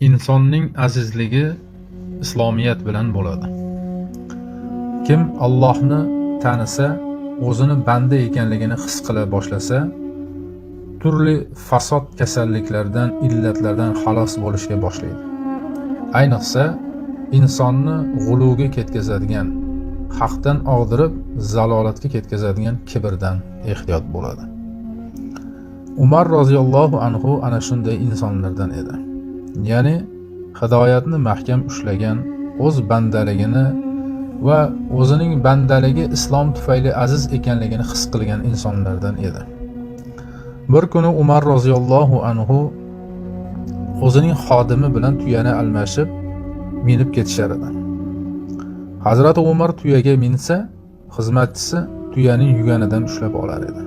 Insonning azizligi islomiyat bilan bo'ladi. Kim Allohni tanisa, o'zini banda ekanligini his qila boshlasa, turli fasod kasalliklardan, illatlardan xalos bo'lishga boshlaydi. Ayniqsa, insonni g'uluvga ketkazadigan, haqdan og'dirib zalolatga ketkazadigan kibrdan ehtiyot bo'ladi. Umar roziyallohu anhu ana shunday insonlardan edi. Ya'ni hidoyatni mahkam ushlagan, o'z bandaligini va o'zining bandaligi islom tufayli aziz ekanligini his qilgan insonlardan edi. Bir kuni Umar roziyallohu anhu o'zining xodimi bilan tuyani almashib minib ketishar edi. Hazrati Umar tuyaga minsa, xizmatchisi tuyaning yuganidan ushlab olar edi.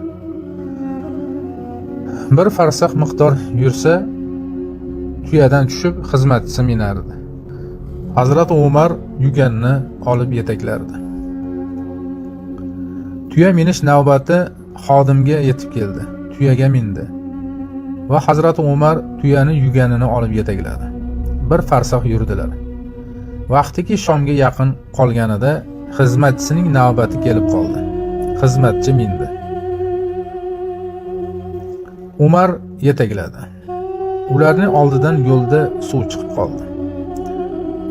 Bir farsax miqdor yursa, tuyadan tushib xizmatchisi minardi. Hazrati Umar yuganni olib yetaklardi. Tuya minish navbati xodimga yetib keldi. Tuyaga mindi va Hazrati Umar tuyani yuganini olib yetakladi. Bir farsax yurdilar. Vaqtiki Shomga yaqin qolganida xizmatchisining navbati kelib qoldi. Xizmatchi mindi. Umar yetakladi. Ularning oldidan yo'lda suv chiqib qoldi.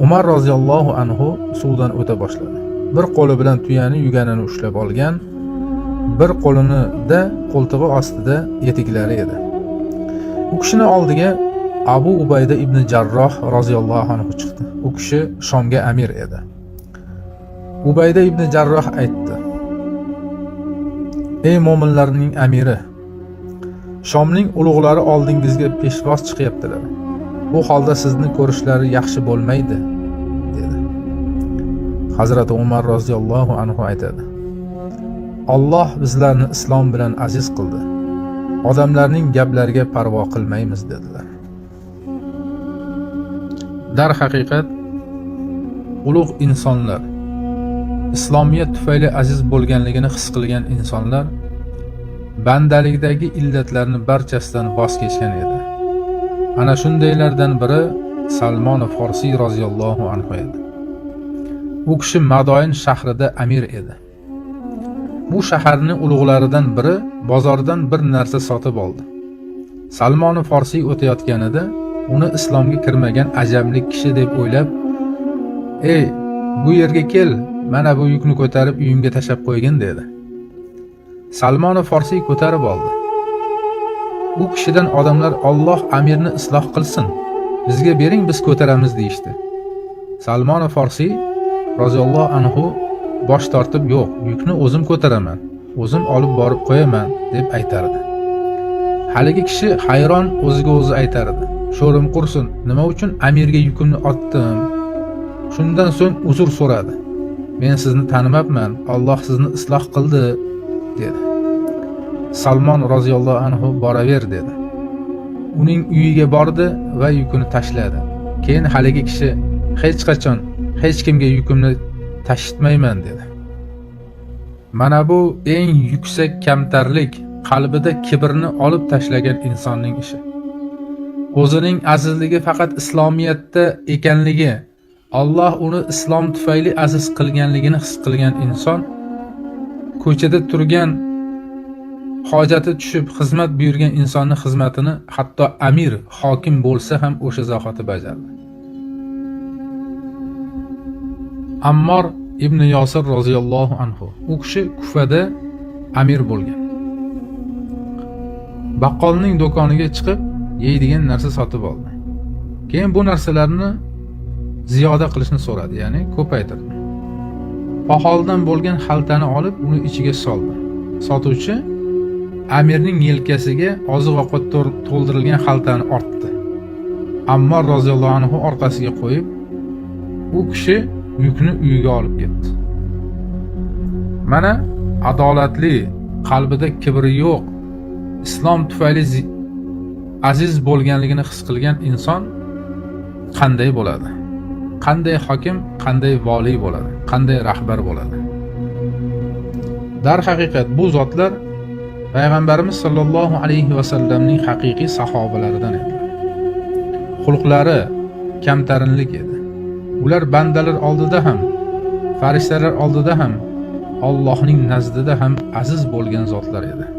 Umar roziyallohu anhu suvdan o'ta boshladi. Bir qo'li bilan tuyani yuganini ushlab olgan, bir qo'linida qo'ltig'i ostida etiklari edi. U kishini oldiga Abu Ubayda ibn Jarroh roziyallohu anhu chiqdi. U kishi Shomga amir edi. Ubayda ibn Jarroh aytdi: "Ey mo'minlarning amiri, Shomning ulug'lari oldingizga peshvoz chiqyaptilar. Bu holda sizni ko'rishlari yaxshi bo'lmaydi", dedi. Hazrati Umar roziyallohu anhu aytadi: "Alloh bizlarni islom bilan aziz qildi. Odamlarning gaplariga parvo qilmaymiz", dedilar. Darhaqiqat, ulug' insonlar, islomiyat tufayli aziz bo'lganligini his qilgan insonlar bandalikdagi illatlarni barchasidan voz kechgan edi. Ana shundaylardan biri Salmon Forsiy roziyallohu anhu edi. U kishi Madoin shahrida amir edi. Bu shaharning ulug'laridan biri bozordan bir narsa sotib oldi. Salmon Forsiy o'tayotganida uni islomga kirmagan ajamlik kishi deb o'ylab, "Ey, bu yerga kel, mana bu yukni ko'tarib uyimga tashlab qo'ygin", dedi. Salmon Forsiy ko'tarib oldi. U kishidan odamlar, "Alloh amirni isloh qilsin, bizga bering, biz ko'taramiz", deyishdi. Salmon Forsiy roziyallohu anhu bosh tortib, "Yo'q, yukni o'zim ko'taraman, o'zim olib borib qo'yaman", deb aytardi. Haligi kishi hayron o'ziga o'zi aytardi: "Sho'rim qursin, nima uchun amirga yukimni otdim?" Shundan so'ng uzr so'radi. "Men sizni tanimabman, Alloh sizni isloh qildi", dedi. Salmon roziyallohu anhu, "Boraver", dedi. Uning uyiga bordi va yukini tashladi. Keyin haligi kishi, "Hech qachon hech kimga yukimni tashitmayman", dedi. Mana bu eng yuksak kamtarlik, qalbida kibrni olib tashlagan insonning ishi. O'zining azizligi faqat islomiyatda ekanligi, Alloh uni islom tufayli aziz qilganligini his qilgan inson ko'chada turgan hojati tushib xizmat buyurgan insonni xizmatini hatto amir, hokim bo'lsa ham o'sha zahoti bajardi. Ammor ibn Yosir roziyallohu anhu. U kishi Kufada amir bo'lgan. Baqqolning do'koniga chiqib, yeydigan narsa sotib oldi. Keyin bu narsalarni ziyoda qilishni so'radi, ya'ni ko'paytirdi. Poxoldan bo'lgan xaltani olib, uni ichiga soldi. Sotuvchi amirning yelkasiga oziq-ovqat to'ldirilgan xaltani ortdi. Ammor roziyallohu anhu orqasiga qo'yib, u kishi yukni uyiga olib ketdi. Mana adolatli, qalbida kibri yo'q, islom tufayli aziz bo'lganligini his qilgan inson qanday bo'ladi? Qanday hokim, qanday voliy bo'ladi? Qanday rahbar bo'ladi? Darhaqiqat, bu zotlar payg'ambarimiz sollallohu alayhi vasallamning haqiqiy sahobalaridan edilar. Xulqlari kamtarinlik edi. Ular bandalar oldida ham, farishtalar oldida ham, Allohning nazdida ham aziz bo'lgan zotlar edi.